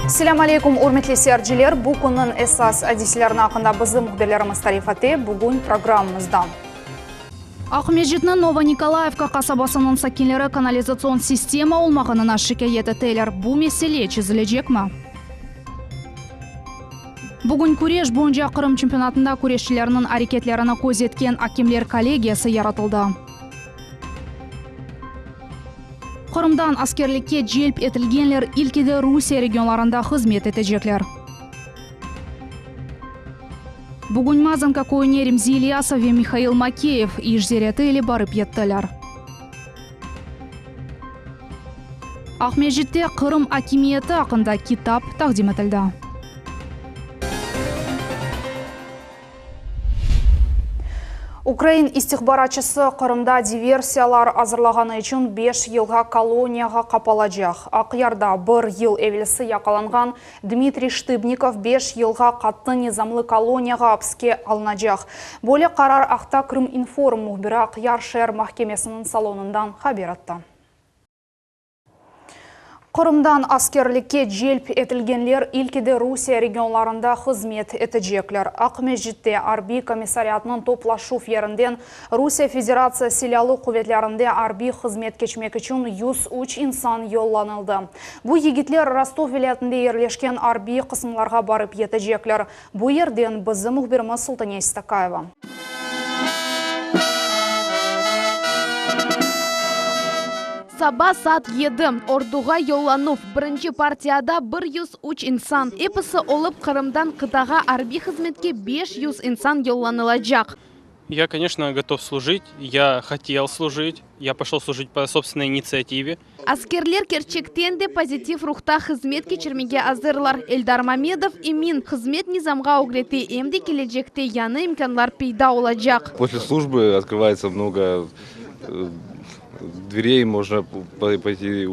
Selâm aleykum, ürmetli seyirciler! Bu künniñ esas adiselerini aqqında bizim mühbirlerimiz tarif ete bugün programmamızda. Aqmescitniñ Novonikolayevka qasabasınıñ sakinleri kanalizatsion sistema olmağanına şikâyet eteler. Bu mesele çezilecekmi? Bugün küreş boyunca Qırım çempionatında küreşçilerniñ areketlerini közetken akemler kollegiyası yaratıldı. Qırımdan askerlikke celp etilgenler ilkide Rusiye regionlarında hızmet etecekler. Bugün Mazanka köyüne Remzi İlyasov ve Mihail Makeyev iş ziyareti ile barıp yettiler. Aqmescitte Qırım akimiyeti aqqında kitap taqdim etildi. Ukrain istihbaratçısı Qırımda diversiyalar azırlağanı içün beş yılğa koloniyağa qapalacaq. Aqyarda bir yıl evelsi yaqalanğan Dmitriy Ştıbnikov beş yılğa qattı nizamlı koloniyağa apske alınacaq. Böyle qarar aqta Krıminform mühbiri Aqyar şeer mahkemesiniñ salonından haber etti. Qırımdan askerlikke celp etilgenler ilkide Rusiye regionlarında hızmet etecekler. Aqmescitte arbiy komissariatnıñ toplaşuv yerinden Rusiye Federatsiya Silâlı quvetlerinde arbiy hızmet keçmek içün 103 insan yollanıldı. Bu yigitler Rostov vilâyetinde yerleşken arbiy qısımlarğa barıp yetecekler. Bu yerden bizim mühbirimiz Sultaniye Stakayeva. Saba saat yedi. Orduğa yollanuv. Birinci partiyada 103 insan. Episi olıp Qırımdan qıtağa arbiy hızmetke 500 insan yollanılacaq. Я, конечно, готов служить, я хотел служить, я пошел служить по собственной инициативе. Askerler kerçekten de pozitiv ruhta hızmet keçirmege azırlar. Eldar Mamedov emin, hızmet nizamğa ögrete, em de kelecekte yañı imkânlar peyda olacaq. После службы открывается много дверей, можно пойти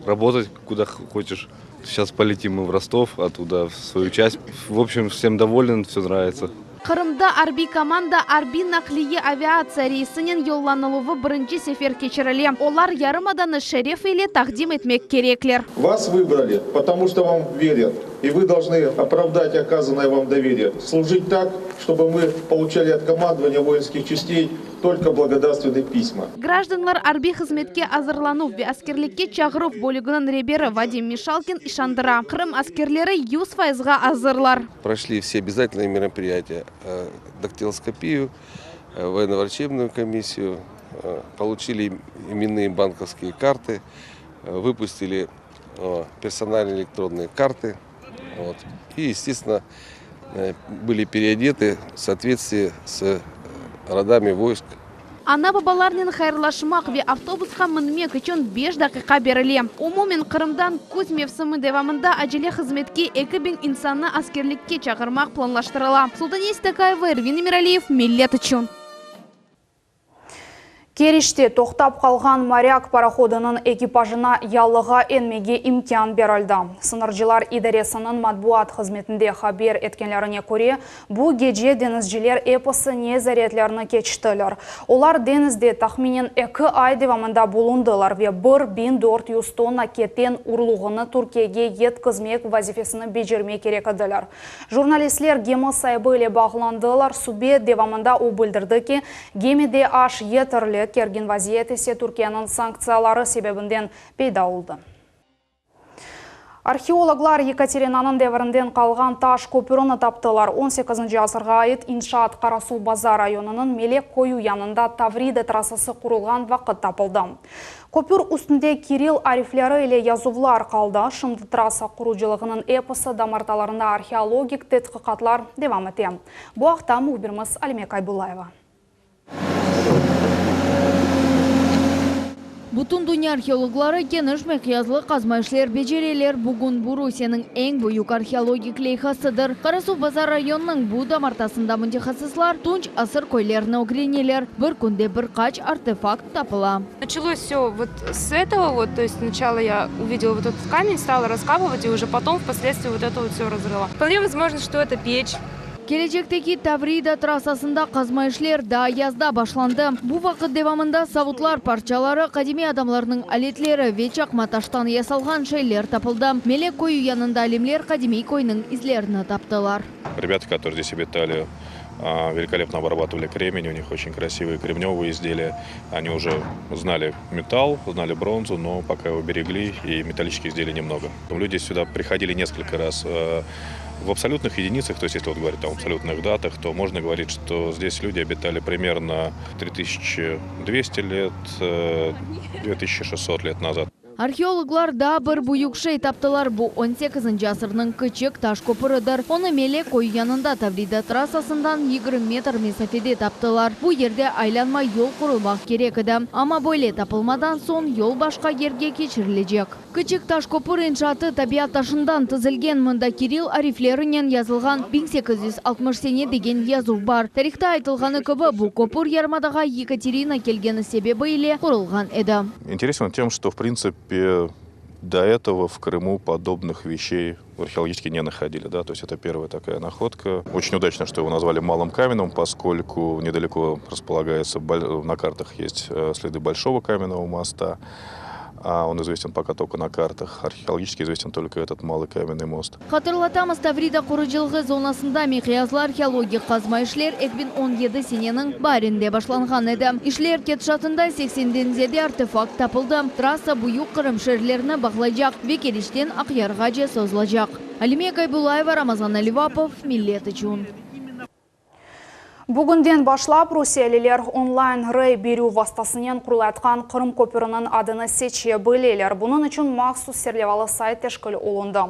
работать куда хочешь. Сейчас полетим мы в Ростов, оттуда в свою часть. В общем, всем доволен, все нравится. Qırımda arbiy komanda arbiy naqliye aviatsiya reysinen yollanıluvı birinci sefer keçirile. Olar yarımadanı şeref ile taqdim etmek kerekler. Вас выбрали, потому что вам верят, и вы должны оправдать оказанное вам доверие, служить так, чтобы мы получали от командования воинских частей только благодарственные письма. Grajdanlar arbiy hızmetke azırlanuv ve askerlikke çağıruv bölüginiñ reberi Vadim Mişalkin işandıra, Qırım askerleri 100 fayızğa azırlar. Прошли все обязательные мероприятия, дактилоскопию, военно-врачебную комиссию, получили именные банковские карты, выпустили персональные электронные карты. Вот. И, естественно, были переодеты в соответствии с родами войск. Ana-babalarnen hayırlaşmaq ve avtobusqa minmek içün beş daqiqa berile. Umumen Qırımdan küz mevsimi devamında acele hızmetke 2000 insannı askerlikke çağırmaq planlaştırıla. Sultaniye Stakayeva, Ervin Emiraliyev, Millet içün. Keriçte toqtap qalğan Morâk parohodınıñ ekipajına yalığa enmege imkân berildi. Sıñırcılar idaresiniñ matbuat hızmetinde haber etkenlerine köre, bu gece deñizciler episi nezaretlerni keçtiler. Olar deñizde tahminen eki ay devamında bulundılar ve 1400 tonna keten urluğını Türkiyege yetkizmek vazifesini becermek kerek ediler. Jurnalistler gemi saibi ile bağlandılar. Subet devamında o bildirdi ki, gemide aş yeterli, kergin vaziyet ise Türkiyeniñ sanktsiyaları sebebinden peyda oldı. Arheologlar Yekaterinanıñ devirinden qalğan taş köpürini taptılar. On sekizinci asırğa ait inşaat Qarasuvbazar rayonınıñ Melek köyü yanında Tavrida trassası qurulğan vaqıt tapıldı. Köpür üstünde kirill arifleri ile yazuvlar qaldı. Şimdi trassa qurucılığınıñ episi damartalarında arheologik tedqiqatlar devam ete. Bu aqta mühbirimiz Alime Kaybullayeva. Bütün dünya arheologları keniş miqyaslı qazma işler becereler. Bugün bu Rusiyeniñ eñ büyük arheologik leyhasıdır. Qarasuvbazar rayonınıñ bu damartasında mütehassıslar tunç asır köylerini ögreneler. Bir künde bir qaç artefakt tapıla. Началось все вот с этого вот, то есть сначала я увидела вот этот камень, стала раскапывать, и уже потом, впоследствии, вот это вот все разрыла. Вполне возможно, что это печь. Kelecekteki Tavrida trassasında qazma işler daa yazda başlandı. Bu vaqıt devamında savutlar parçaları, qadimiy adamlarnıñ aletleri ve çaqma taştan yasalğan şeyler tapıldı. Melek köyü yanında alimler qadimiy köyniñ izlerini taptılar. Ребята, которые здесь обитали, великолепно обрабатывали кремень, у них очень красивые кремневые изделия. Они уже знали металл, знали бронзу, но пока его берегли, и металлических изделий немного. Люди сюда приходили несколько раз в абсолютных единицах, то есть если вот говорить там, в абсолютных датах, то можно говорить, что здесь люди обитали примерно 3200 лет, 2600 лет назад. Arheologlar daa bir büyük şey taptılar. Bu on sekizinci asırnıñ kiçik taş köpüridir. Onı Melek köyü yanında Tavrida trassasından 20 metr mesafede taptılar. Bu yerde aylanma yol qurulmaq kerek edi. Amma böyle tapılmadan soñ yol başqa yerge keçirilecek. Kiçik taş köpür inşaatı tabiat taşından tizilgen. Mında kirill ariflerinen yazılğan 1860 sene degen yazuv bar. Tarihta aytılğanı kibi, bu köpür yarımadağa Yekaterina kelgeni sebebi ile qurulğan edi. Интересен тем, что, в принципе, до этого в Крыму подобных вещей археологически не находили. Да? То есть это первая такая находка. Очень удачно, что его назвали Малым Каменным, поскольку недалеко располагается, на картах есть следы Большого Каменного моста. А он известен пока только на картах. Археологически известен только этот Малый Каменный мост. Hatırlatamız, Tavrida qorucılığı zonasında miqyaslı arheologik qazma işler 2017 seneniñ baarinde başlanğan edi. İşler ketişatında 80-den ziyade artefakt tapıldı. Trassa büyük Qırım şeerlerini bağlaycaq ve Keriçten Aqyarğace sozulacaq. Alime Kaybulayeva, Ramazan Alivapov, Millet içün. Bugünden başlap rusiyeliler onlayn rey berüv vastasınen qurulayatqan Qırım köpüriniñ adını seçe bileler. Bunıñ içün mahsus serlevalı sayt teşkil olundı.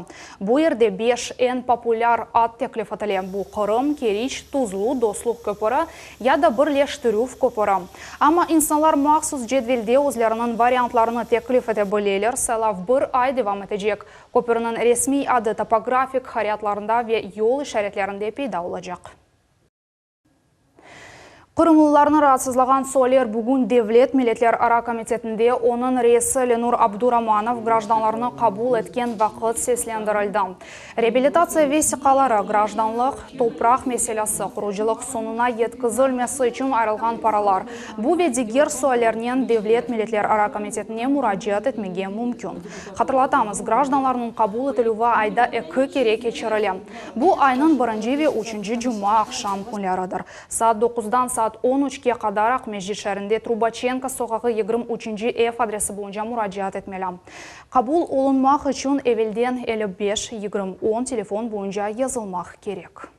Bu yerde 5 eñ populâr ad teklif etile. Bu Qırım, Keriç, Tuzlu, Dostluq köpüri ya da Birleştirüv köpüri. Amma insanlar mahsus cedvelde özleriniñ variantlarını teklif ete bileler. Saylav bir ay devam etecek. Köpürniñ resmiy adı topografik haritalarında ve yol işaretlerinde peyda olacaq. Qırımlılarnı raatsızlağan sualler bugün Devlet Milletlerara Komitetinde onıñ reisi Lenur Abduramanov grajdanlarnı qabul etken vaqıt seslendirildi. Reabilitatsiya vesiqaları, grajdanlıq, topraq meselesi, qurucılıq soñuna yetkizilmesi içün ayırılğan paralar. Bu ve diger suallernen Devlet Milletlerara Komitetine muracaat etmege mümkün. Hatırlatamız, grajdanlarnıñ qabul etilüvi ayda eki kere keçirile. Bu aynıñ birinci ve üçünci cuma aqşam künleridir. Saat 9-dan saat 13-ke qadar Aqmescit şeerinde Trubaçenko soqağı 23 ev adresi boyunca muracaat etmeli. Qabul olunmaq içün evelden 55 20 10 telefon boyunca yazılmaq kerek.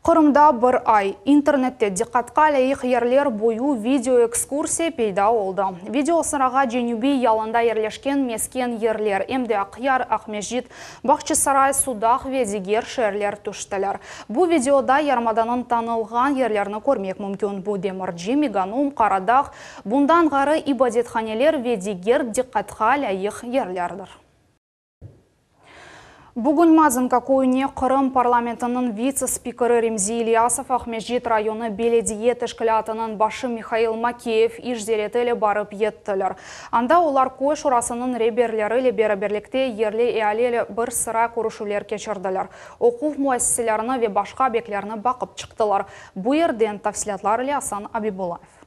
Qırımda bir ay internette diqqatqa lâyıq yerler boyu video ekskursiya peyda oldı. Video sırağa Cenübiy yalında yerleşken mesken yerler, em de Aqyar, Aqmescit, Bağçasaray, Sudaq ve diger şeerler tüştiler. Bu videoda yarımadanıñ tanılğan yerlerini körmek mümkün. Bu Demirci, Meganom, Qaradağ, bundan ğayrı ibadethaneler ve diger diqqatqa lâyıq yerlerdir. Bugün Mazanka köyüne Qırım parlamentiniñ vitse-spikeri Remzi İlyasov, Aqmescit rayonı belediye teşkilâtınıñ başı Mihail Makeyev iş ziyareti ile barıp yettiler. Anda olar köy şurasınıñ reberleri ile beraberlikte yerli eali ile bir sıra körüşüvler keçirdiler. Oquv müessiselerini ve başqa obyektlerni baqıp çıqtılar. Bu yerden tafsilâtlar ile Asan Abibullayev.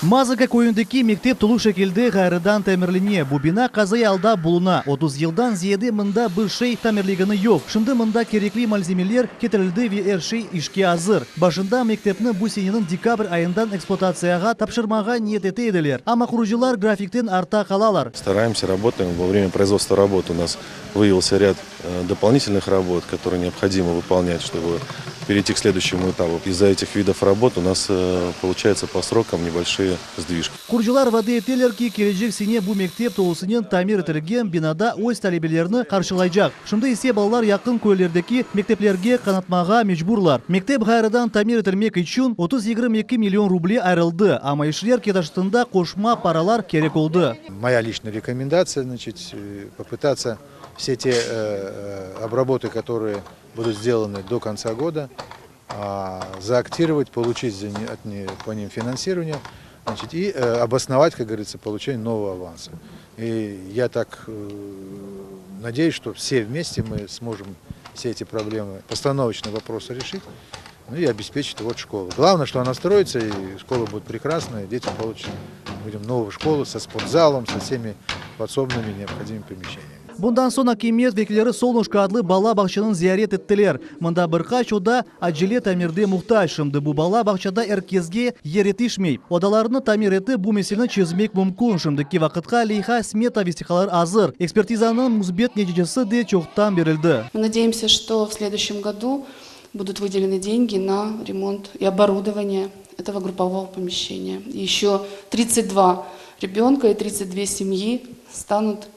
Mazanka köyündeki mektep tolu şekilde ğayrıdan tamirlene. Bu bina qazaiy alda buluna. 30 yıldan ziyade mında bir şey tamirlegeni yoq. Şimdi mında kerekli malzemeler ketirildi ve er şey işke azır. Başında mektepni bu seneniñ dekabr ayından ekspluatatsiyağa tapşırmağa niyet ete ediler. Amma qurucılar grafikten artta qalalar. Стараемся, работаем. Во время производства работ у нас выявился ряд дополнительных работ, которые необходимо выполнять, чтобы перейти к следующему этапу. Из-за этих видов работ у нас получается по срокам небольшие сдвижки. Qurucılar vade eteler ki, kelecek sene bu mektep tolusınen tamir etilgen binada öz talebelerini qarşılaycaq. Şimdi ise balalar yaqın köylerdeki mekteplerge qatnamağa mecburlar. Mektep ğayrıdan tamir etilmek içün 30,22 million ruble ayırıldı. Amma işler ketişatında qoşma paralar kerek oldı. Моя личная рекомендация, значит, попытаться все те обработы, которые будут сделаны до конца года, заактировать, получить по ним финансирование, значит, и обосновать, как говорится, получение нового аванса. И я так надеюсь, что все вместе мы сможем все эти проблемы, постановочные вопросы решить, ну и обеспечить вот школу. Главное, что она строится, и школа будет прекрасная, дети получат, будем новую школу со спортзалом, со всеми подсобными необходимыми помещениями. Bundan soñ akimiyet vekilleri Solnışko adlı bala bağçanı ziyaret ettiler. Mında bir qaç oda acele tamirge muhtac. Şimdi bu bala bağçada er keske yer yetişmey. Odalarnı tamir etip bu meseleni çezmek mümkün. Şimdiki vaqıtqa leyha smeta vesiqaları azır. Ekspertizanıñ müsbet neticesi de çoqtan berildi. Мы надеемся, что в следующем году будут выделены деньги на ремонт и оборудование этого группового помещения. Еще 32 ребенка и 32 семьи станут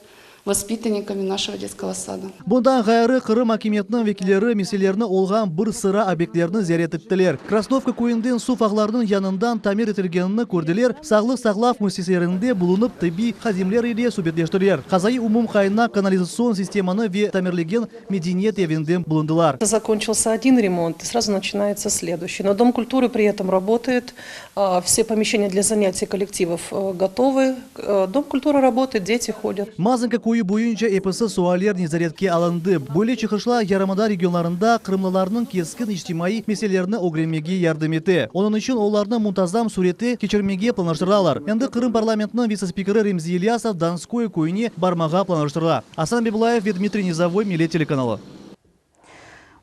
воспитанниками нашего детского сада. Bundan ğayrı Qırım akimiyetiniñ vekilleri meselelerni olğan bir sıra obyektlerni ziyaret ettiler. Krasnovka köyünden suv ağlarınıñ yañıdan tamir etilgenini kördiler, sağlıq saqlav müessiselerinde bulunıp tibbiy hadimler ile subetleştiler. Qazaiy umumqaynaq kanalizatsion sistemanı ve tamirlengen medeniyet evinde bulundılar. Закончился один ремонт, и сразу начинается следующий. Но Дом культуры при этом работает, а, все помещения для занятий коллективов э, готовы. Э, Дом культуры работает, дети ходят. Mazanka köyü boyunca episi sualler nezaretke alındı. Böyle çıqışlar yarımada regionlarında qırımlılarnıñ keskin içtimaiy meselelerini ögrenmege yardım ete. Onıñ içün olarnı muntazam sürette keçirmege planlaştıralar. Endi Qırım parlamentiniñ vitse-spikeri Remzi İlyasov Donskoye köyüne barmağa planlaştıra. Asan Beblayev ve Dmitriy Nizavoy, Millet telekanalı.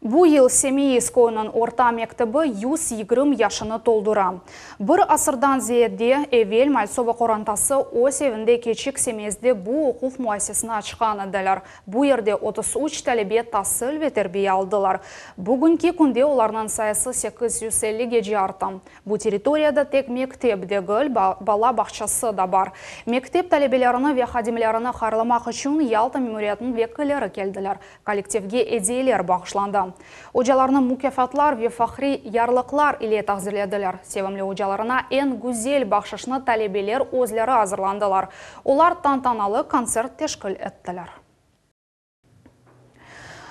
Bu yıl Semeyis köyüniñ orta mektebi 120 yaşını toldura. Bir asırdan ziyade evel Maltsova qorantası öz evinde keçik Semeyizde bu oquv müessisesini açqan ediler. Bu yerde 33 talebe tasil ve terbiye aldılar. Bugünki künde olarnıñ sayısı 850-gece arttı. Bu territoriyada tek mektep degil, bala bağçası da bar. Mektep talebelerini ve hadimlerini hayırlamaq içün Yalta memuriyetiniñ vekilleri keldiler. Kollektivge ediyeler bağışlandı. Ocalarnı mukâfatlar ve fahriy yarlıqlar ile taqdirlediler. Sevimli ocalarına eñ güzel bahşışnı talebeler özleri azırladılar. Olar tantanalı kontsert teşkil ettiler.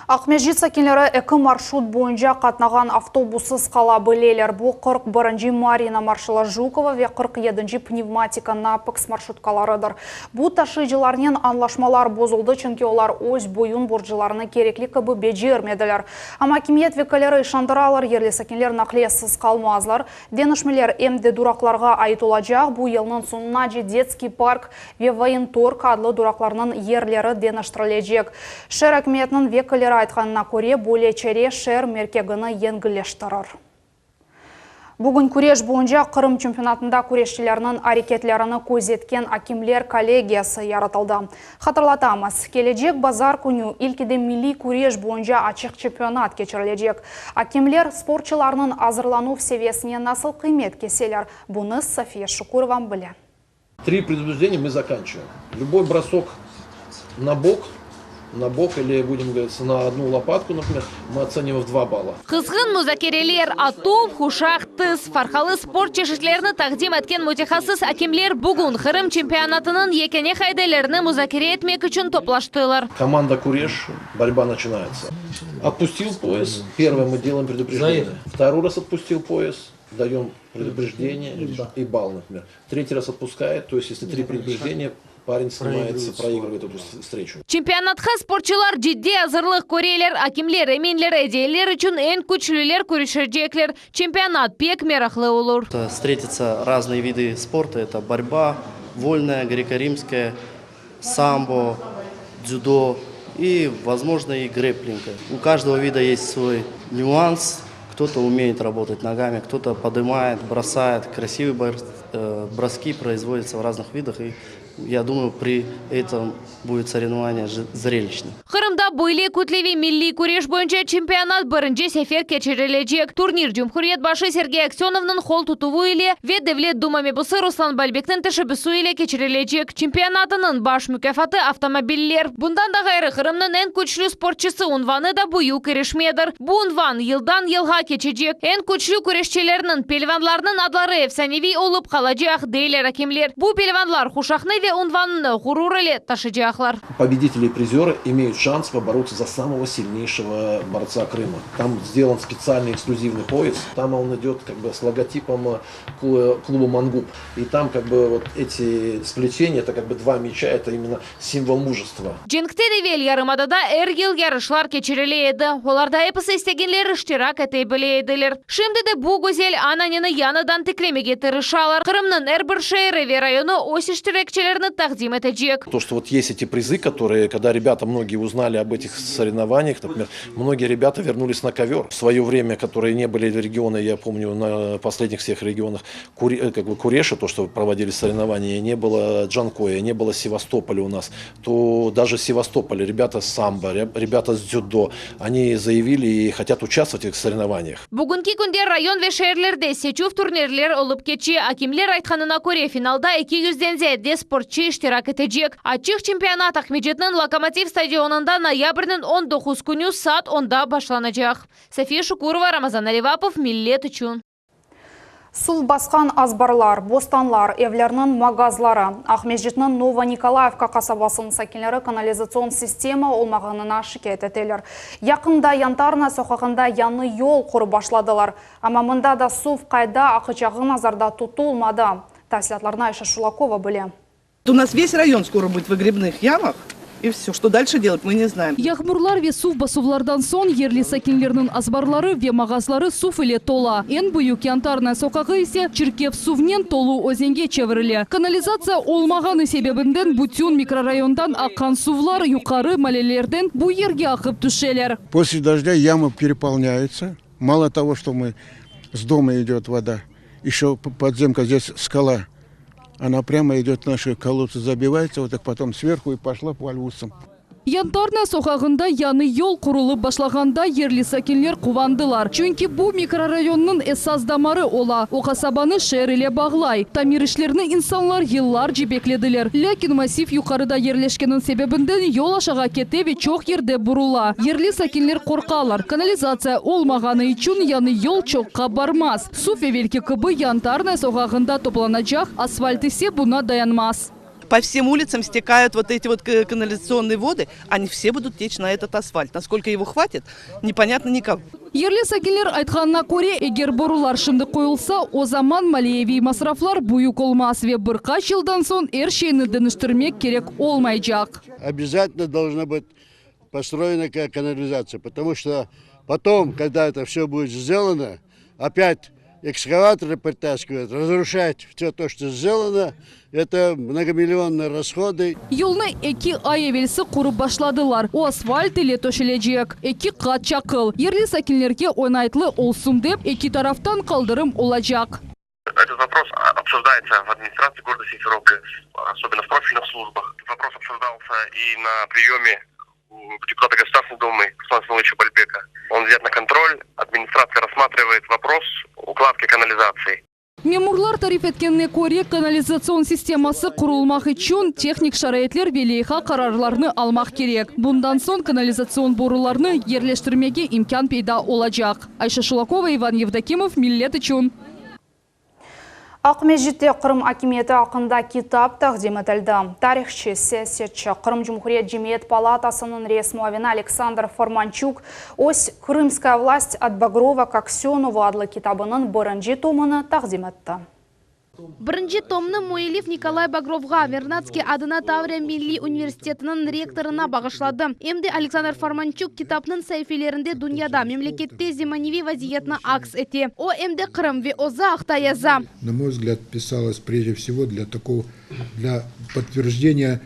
Aqmescit sakinleri eki marşrut boyunca qatnağan avtobussız qala bileler. Bu 41 Marina marşalı Jukova ve 47 Pnevmatika Napeks marşrutkalarıdır. Bu taşıyıcılarnen añlaşmalar bozuldı, çünki olar öz boyun borclarını kerekli kibi becermediler. Amma akimiyet vekilleri işandıralar, yerli sakinler naqliyesiz qalmazlar. Deñişmeler em de duraqlarğa ait olacaq. Bu yılnıñ soñunace Detskiy park ve Voyentorg adlı duraqlarnıñ yerleri deñiştirilecek. Şeer akimiyetiniñ vekilleri aytqanına köre, böyle çare şeer merkezini yengilleştirir. Bugün küreş boyunca Qırım çempionatında küreşçilerniñ areketlerini közetken akemler kollegiyası yaratıldı. Hatırlatamız, kelecek bazar künü ilkide milliy küreş boyunca açıq çempionat keçirilecek. Akemler sportçılarnıñ azırlanuv seviyesine nasıl qıymet keseler, bunı Safiye Şukurova bile. Три предупреждения мы заканчиваем. Любой бросок на бок, на бок или, будем говорить, на одну лопатку, например, мы оцениваем в 2 балла. Qızğın muzakereler, atuv, quşaq, tiz, farqlı sport çeşitlerini taqdim etken mütehassıs akemler bugün Qırım çempionatınıñ yekâne qaidelerini muzakere etmek içün toplaştılar. Команда Куреш, борьба начинается. Отпустил пояс, первое мы делаем предупреждение. Второй раз отпустил пояс, даем предупреждение и балл, например. Третий раз отпускает, то есть если три предупреждения, парень снимается, проигрывает эту встречу. Çempionatqa sportçılar ciddiy azırlıq köreler, akemler eminler, ediyeler içün eñ küçlüler küreşecekler. Çempionat pek meraqlı olur. Встретятся разные виды спорта. Это борьба, вольная, греко-римская, самбо, дзюдо и, возможно, и грэпплинг. У каждого вида есть свой нюанс. Кто-то умеет работать ногами, кто-то поднимает, бросает. Красивые э, броски производятся в разных видах. И я думаю, при этом будет соревнование зрелищным. Qırımda böyle kütleviy milliy küreş boyunca çempionat birinci sefer keçirilecek. Turnir Cumhuriyet başı Sergey Aksenovnıñ qol tutuvı ile ve Devlet Duma mebusı Ruslan Balbekniñ teşebbüsi ile keçirilecek. Çempionatınıñ baş mukâfatı avtomobiller. Bundan da ğayrı Qırımnıñ eñ küçlü sportçısı unvanı da büyük irişmedir. Bu unvan yıldan yılğa keçecek. Eñ küçlü küreşçilerniñ, pelvanlarnıñ adları efsaneviy olıp qalacaq, deyler akemler. Bu pelvanlar quşaqnı ve. ve unvanını ğurur ile taşıycaqlar. Победители и призеры имеют шанс побороться за самого сильнейшего борца Крыма. Там сделан специальный эксклюзивный пояс. Там он идет как бы с логотипом клуба «Мангуп». И там как бы вот эти сплетения, это как бы два меча, это именно символ мужества. Cenkten evel yarımadada er yıl yarışlar keçirile edi, olarda episi istegenler iştirak ete bile ediler. Şimdi de bu güzel ananeni yañıdan tiklemege tırışalar. Qırımnıñ er bir şeeri ve rayonı öz iştirakçilerini taqdim etecek. То, что вот есть эти призы, которые, когда ребята многие узнали об этих соревнованиях, например, многие ребята вернулись на ковер. В свое время, которые не были в регионе, я помню, на последних всех регионах, как бы Куреша, то, что проводили соревнования, не было Джанкоя, не было Севастополя у нас, то даже Севастополя ребята с самбо, ребята с дзюдо, они заявили и хотят участвовать в этих соревнованиях. Bugünki künde rayon ve şeerlerde seçüv turnirler olıp keçe. Akemler aytqanına köre, finalda 200-den ziyade sportçı iştirak etecek. Açıq çempionat Aqmescitniñ Lokomotiv stadionında noyabrniñ 19 künü saat 10-da başlanacaq. Safiye Şukurova, Ramazan Alivapov, Millet içün. Suv basqan azbarlar, bostanlar, evlerniñ mağazları, Aqmescitniñ Novonikolaevka qasabasınıñ sakinleri kanalizatsion sistema olmağanına şikâyet eteler. Yaqında Yantarnaya soqağında yañı yol qurıp başladılar. Amma mında da suv qayda aqacağı nazarda tutulmadı. Tafsilâtlarnı Ayşe Şulakova bile. У нас весь район скоро будет в выгребных ямах. И все. Что дальше делать, мы не знаем. Yağmurlar ve suv basuvlardan soñ yerli sakinlerniñ azbarları ve mağazları suv ile tola. Eñ büyük Yantarnaya soqağı ise çirkef suvnen tolu özenge çevirile. Kanalizatsiya olmağanı sebebinden bütün mikrorayondan aqqan suvlar yuqarı maallelerden bu yerge aqıp tüşeler. После дождя ямы переполняются. Мало того, что мы с дома идет вода, еще подземка здесь скала. Она прямо идет в наши колодцы, забивается, вот так потом сверху и пошла по альвусам. Yantarnaya soqağında yañı yol qurulıp başlağanda yerli sakinler quvandılar. Çünki bu mikrorayonnıñ esas damarı ola. O qasabanı şeer ile bağlay. Tamir işlerini insanlar yıllarca beklediler. Lâkin massiv yuqarıda yerleşkeni sebebinden yol aşağı kete ve çoq yerde burula. Yerli sakinler qorqalar. Kanalizatsiya olmağanı içün yañı yol çoqqa barmaz. Suv evelki kibi Yantarnaya soqağında toplanacaq, asfalt ise buña dayanmaz. По всем улицам стекают вот эти вот канализационные воды, они все будут течь на этот асфальт. Насколько его хватит, непонятно никому. Yerli sakinler aytqanına köre, eger borular şimdi qoyulsa, o zaman maliyeviy masraflar büyük olmaz ve bir qaç yıldan soñ er şeyni deñiştirmek kerek olmaycaq. Обязательно должна быть построена канализация, потому что потом, когда это все будет сделано, опять экскаваторы притаскивают, разрушать все то, что сделано, это многомиллионные расходы. Yolnı eki ay evelsi qurıp başladılar. O asfalt ile töşelecek. Eki qat çaqıl. Yerli sakinlerge oñaytlı olsun dep, eki taraftan qaldırım olacaq. Этот вопрос обсуждается в администрации города Симферополя, особенно в профильных службах. Вопрос обсуждался и на приеме у депутата Государственной Думы Руслана Самойловича Бальбека. Он взят на контроль. Администрация рассматривает вопрос укладки канализации. Memurlar tarif etkenine köre, kanalizatsion sisteması qurulmaq içün tehnik şaraitler ve leyha qararlarını almaq kerek. Bundan soñ kanalizatsion borularnı yerleştirmege imkân peyda olacaq. Ayşe Şulakova, Ivan Yevdokimov, Millet içün. Aqmescitte Qırım akimiyeti aqqında kitap taqdim etildi. Tarihçı, siyasetçi, Qırım Cumhuriyet Cemiyet Palatasınıñ reis muavini Aleksandr Formançuk öz Крымская власть от Багрова к Аксенову adlı kitabınıñ birinci tomını taqdim etti. Birinci tomnı müellif Nikolay Bagrovğa, Vernadskiy adına Tavriya milliy universitetiniñ rektorına bağışladı. Em de Aleksandr Formançuk kitapnıñ saifelerinde dünyada, memlekette zemaneviy vaziyetni aks ete. O, em de Qırım ve özü aqta yaza. На мой взгляд, писалось прежде всего для такого, для подтверждения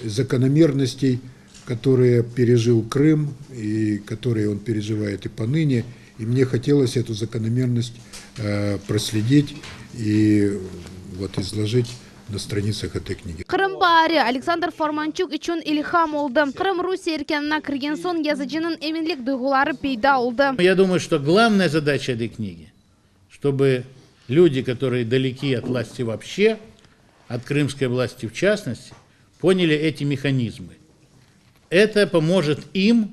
закономерностей, которые пережил Крым и которые он переживает и поныне. И мне хотелось эту закономерность э, проследить и вот изложить на страницах этой книги. Qırım baari Aleksandr Formançuk içün ilham oldı. Qırım Rusiye erkânına kirgen soñ yazıcınıñ eminlik duyğuları peyda oldı. Я думаю, что главная задача этой книги, чтобы люди, которые далеки от власти вообще, от крымской власти в частности, поняли эти механизмы. Это поможет им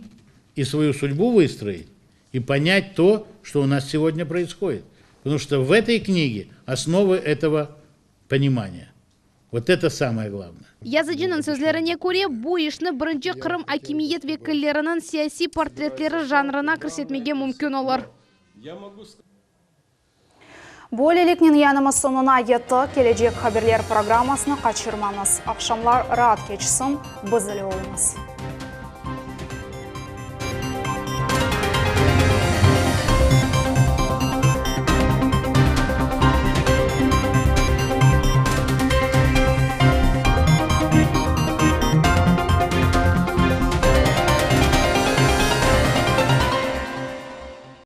и свою судьбу выстроить, и понять то, что у нас сегодня происходит. Потому что в этой книге основы этого понимания. Вот это самое главное. Yazıcınıñ sözlerine köre, bu işni birinci Qırım akimiyet vekilleriniñ siyasiy portretleri janrına kirsetmege mümkün olur. Böyleliknen yayınımız soñuna yetti. Kelecek haberler programmasını qaçırmañız. Aqşamlar raat keçsin, biz ile oluñız.